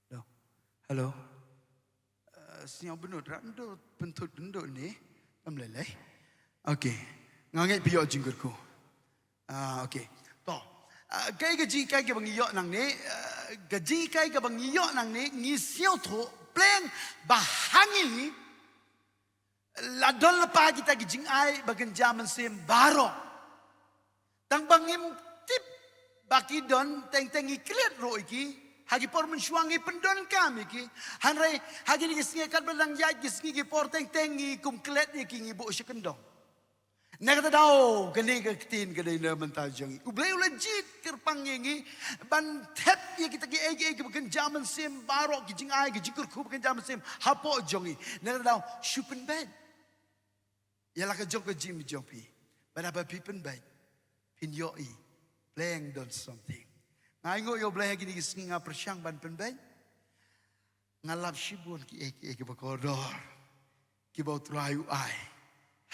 Hello. Hello. Eh, sñiaw bynnud, rap ndu pynthut ndu ni. Am lei lei. Okay. Nga ngeit phi ïoh jingkyrkhu. Ah, okay. To. Ah, kaei ka jinghikai kaba ngi ïoh nangne, ah, ka jinghikai kaba ngi ïoh nangne, ngi sñiawthuh, pleng ba ha ngi, la don lypa kita ki jingai ba kynja mynsiem baroh. Tang ba ngim tip ba ki don, teng teng ngi klet ruh ïa ki. Ha ki por mynshuwa ngi pyndonkam ïa ki. Hynrei ha kine ki sngi katba dang ïaid ki sngi ki por, teng teng ngi kum klet ïa ki, ngi buh sha kyndong. Na kata daw kane ka ktien ka dei na bynta jong ngi. U Blei u la jied kyrpang ïa ngi ban thep ïa kita kiei kiei kiba kynja mynsiem baroh, ki jingai, ki jingkyrkhu ba kynja mynsiem hapoh jong ngi. Na kata daw shu pynbeit ïa la ka jong ka jingim jong phi. Bad haba phi pynbeit, phin ïohi, pleng don something. Nga ainguh ïa U Blei ha kine ki sngi nga pyrshang ban pynbeit. Nga lap shibun kiei kiei kiba kordor, kiba U Trai u ai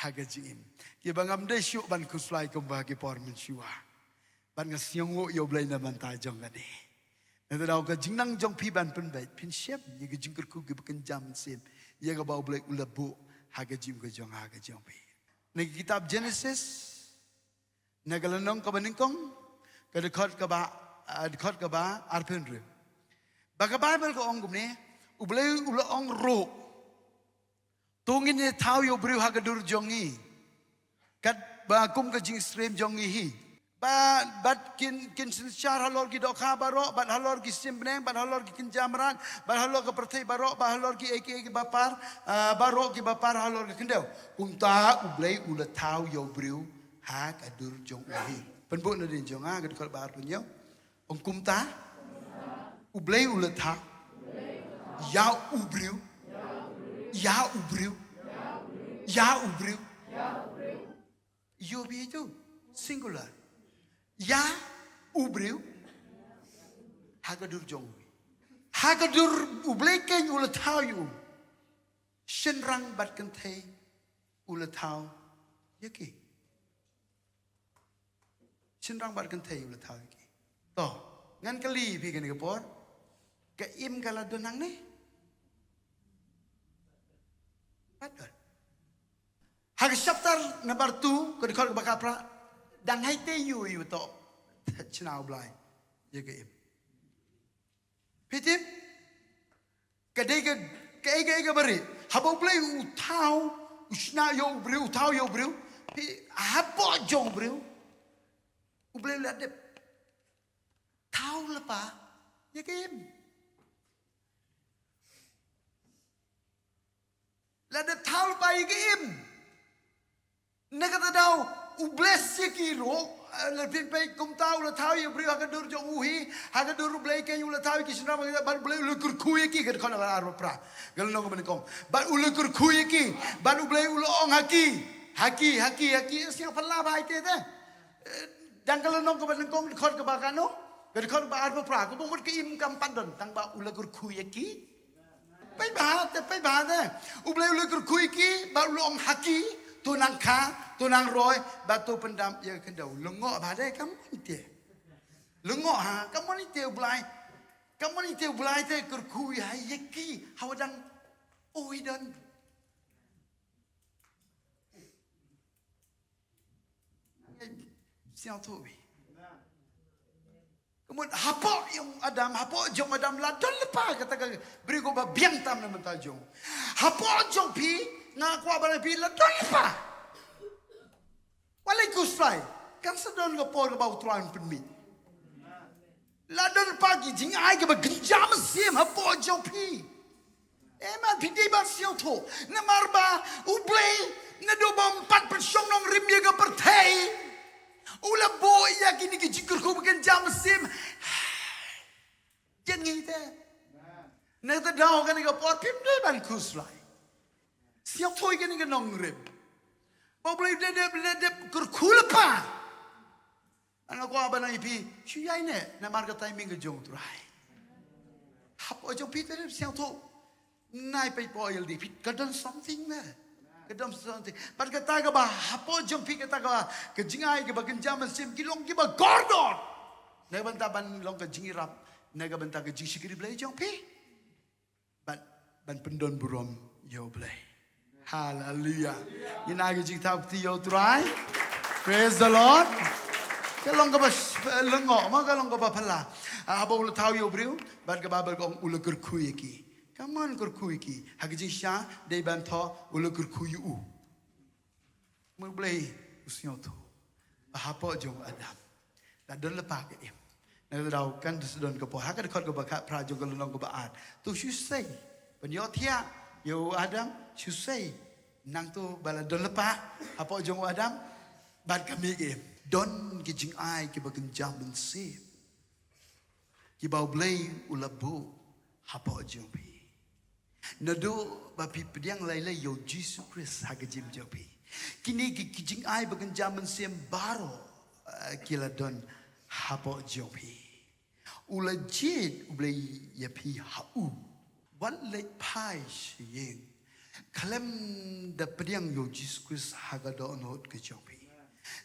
ha ka jingim, kiba ngam dei shuh ban khuslai kumba ki por mynshuwa. Bad nga sngewnguh ïa U Blei na bynta jong kane. Nangta da ka jingnang jong phi ban pynbeit, phin shem ïa ka jingkyrkhu kiba kynja mynsiem ïa kaba U Blei u la buh ha ka jingim ka jong nga ha ka jong phi. Na ka kitab Genesis, na ka lynnong kaba nyngkong, ka dkhot kaba, ah, dkhot kaba arphew hynriew. Ba ka Baibl ka ong kumne, U Blei u la ong ruh, to ngin ïa thaw ïa u briew ha ka dur jong ngi, katba kum ka jingsyriem jong ngi hi. Ba, bad kin, kin synshar halor ki dohkha baroh, bad halor ki sim bneng, bad halor ki kynja mrad, bad halor ka pyrthei baroh, bad halor kiei kiei kiba par, ah, baroh kiba par halor ka khyndew. Kumta U Blei u la thaw ïa u briew ha ka dur jong u hi. Pynbud na dien jong nga, ka dkhot ba arphew hynñiew. Ong kumta U Blei u la thaw ïa u briew, ïa u briew, ïa u briew. Ïa u briew tu, singular. Ïa u briew ha ka dur jong u. Ha ka dur U Blei keiñ u la thaw ïa u. Shynrang bad kynthei u la thaw ïa ki. Shynrang bad kynthei u la thaw ïa ki. To, ngan kylli phi kane ka por, ka im ka la don hangne? Bad don. Ha ka chapter number two, ka dkhot kaba khatphra, dang haite ïa u, ïa u to chna U Blei ïa ka im. Phi tip? Ka dei ka, kaei kaei kaba rieh. Haba U Blei u thaw, u shna ïa u briew, u thaw ïa u briew. Phi, hapoh jong u briew, U Blei u la dep thaw lypa ïa ka im. La dep thaw lypa ïa ka im. Na kata daw, u bless ïa ki ruh, eh, lada phin peit kumta u la thaw ïa u briew ha ka dur jong u hi, ha ka dur U Blei keiñ u la thaw ïa ki shynrang bad U Blei u la kyrkhu ïa ki, ka dkhot ba arphew phra. Ka lynnong kaba nyngkong. Bad u la kyrkhu ïa ki, bad U Blei u la ong ha ki, ha ki, ha ki, ha ki, sngewbha pynlap ha ite te. Eh, dang ka lynnong kaba nyngkong, dkhot kaba katno, ka dkhot ba arphew phra, kaba mut ka im kam pat don, tang ba u la kyrkhu ïa ki. Peit bha te, peit bha te. U Blei u la kyrkhu ïa ki, bad u la ong ha ki, to nang kha, to nang roi, bad to pyndam ïa ka khyndew. Lyngngoh bha te, kam mon ite. Lyngngoh ha, kam mon ite U Blei. Kam mon ite U Blei te kyrkhu ïa ki, hawa dang, oh, i don. Sngewthuh wi. Ka mut hapoh jong Adam, hapoh jong Adam la don lypa kata ka briew kaba biang tam na bynta jong. Hapoh jong phi, nga kwah ban ong phi la don lypa. Wat leit khuslai, kan sa don ka por kaba U Trai un pynmih. La don lypa ki jingai kiba kynja mynsiem hapoh jong phi. Amen. Phi dei ban sngewthuh. Namar ba U Blei naduh ba um pat pynshong nongrim ïa ka pyrthei, u la buh ïa kine ki jingkyrkhu ba kynja mynsiem. Jong ngi te. Na kata daw kane ka por phim dei ban khuslai. Sngewthuh ïa kane ka nongrim. Ba U Blei u dep, dep, dep kyrkhu lypa. Nga kwah ban ong ïa phi, shu ïaineh, namar ka timing ka jong U Trai. Hapoh jong phi te sngewthuh. Nai peit hapoh L D P, ka don something there. Ka don something. Bad kata kaba hapoh jong phi, kata kaba ka jingai kaba kynja mynsiem, ki long kiba kordor. Na ka bynta ban long ka jingïarap na ka bynta ka jingshakri Blei jong phi. Ban, ban pyndon burom ïa U Blei. Hallelujah. Ngin ai ka jingthaw kti ïa U Trai. Praise the Lord. Ka long kaba sh-, lyngngoh, ma ka long kaba phylla. Ah, haba u la thaw ïa u briew, bad ka Baibl ka ong u la kyrkhu ïa ki. Ka mon kyrkhu ïa ki. Ha ka jingshisha, dei ban thoh u la kyrkhu ïa u. Mut U Blei u sngewthuh ba hapoh jong u Adam la don lypa ka im. Na kata daw kan sa don ka por, ha ka dkhot kaba khatphra jong ka lynnong kaba ar, to shu sei, pynïohthiah ïa u Adam, shu sei. Nangta ba la don lypa hapoh jong u Adam, bad ka mih ka im. Don ki jingai kiba kynja mynsiem kiba U Blei u la buh hapoh jong phi. Naduh ba phi pdiang lei lei ïa U Jisu Khrist ha ka jingim jong phi, Kine ki, ki jingai ba kynja mynsiem baroh, eh, ki la don hapoh jong phi. U la jied U Blei ïa phi ha u. Wat leit phai sha ïing khlem da pdiang ïa U Jisu Khrist ha ka dohnud ka jong phi.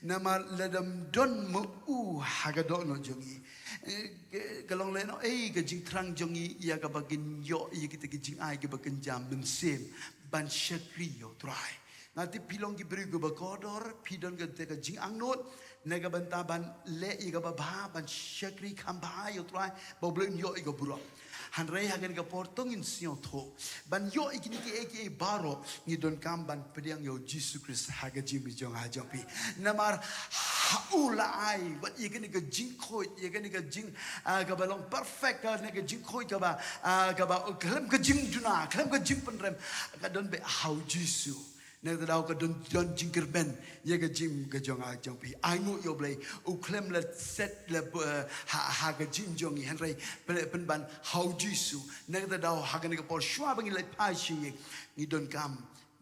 Namar lada ym don ma u ha ka dohnud jong ngi, eh, ka, ka long lehnoh ei ka jingthrang jong ngi ïa kaba ngin ïoh ïa kita ki jingai kiba kynja mynsiem ban shakri ïa U Trai. Nga tip phi long ki briew kiba kordor, phi don kata ka jingangnud na ka bynta ban leh ïa kaba bha, ban shakri kham bha ïa U Trai, ba U Blei un ïoh ïa ka burom. Hynrei ha kane ka por to ngin sngewthuh ban ïoh ïa kine kiei kiei baroh, ngi donkam ban pdiang ïa U Jisu Khrist ha ka jingim jong nga jong phi. Namar ha u la ai wat ïa kane ka jingkhuid, ïa kane ka jing, ah, kaba long perfect, ka, ne ka jingkhuid kaba, ah, kaba khlem ka jingduna, khlem ka jingpynrem, ka don beit ha U Jisu. Na kata ka daw ka don, don jingkyrmen ïa ka jingim ka jong nga jong phi. Ai nguh ïa U Blei, u khlem la set la, eh, ha, ha ka jingim jong ngi, hynrei pyn, pynban ha U Jisu. Na kata ka daw ha kane ka por shuwa ba ngi leit phai sha ïing, ngi donkam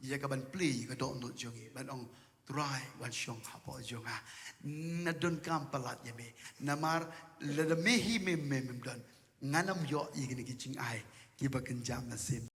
ïa ka ban plie ïa ka dohnud jong ngi, ban ong, Trai, wan shong hapoh jong nga. Nga donkam palat ïa me. Namar lada me hi me, me, mem don, ngan ym ïoh ïa kine ki jingai kiba kynja mynsiem.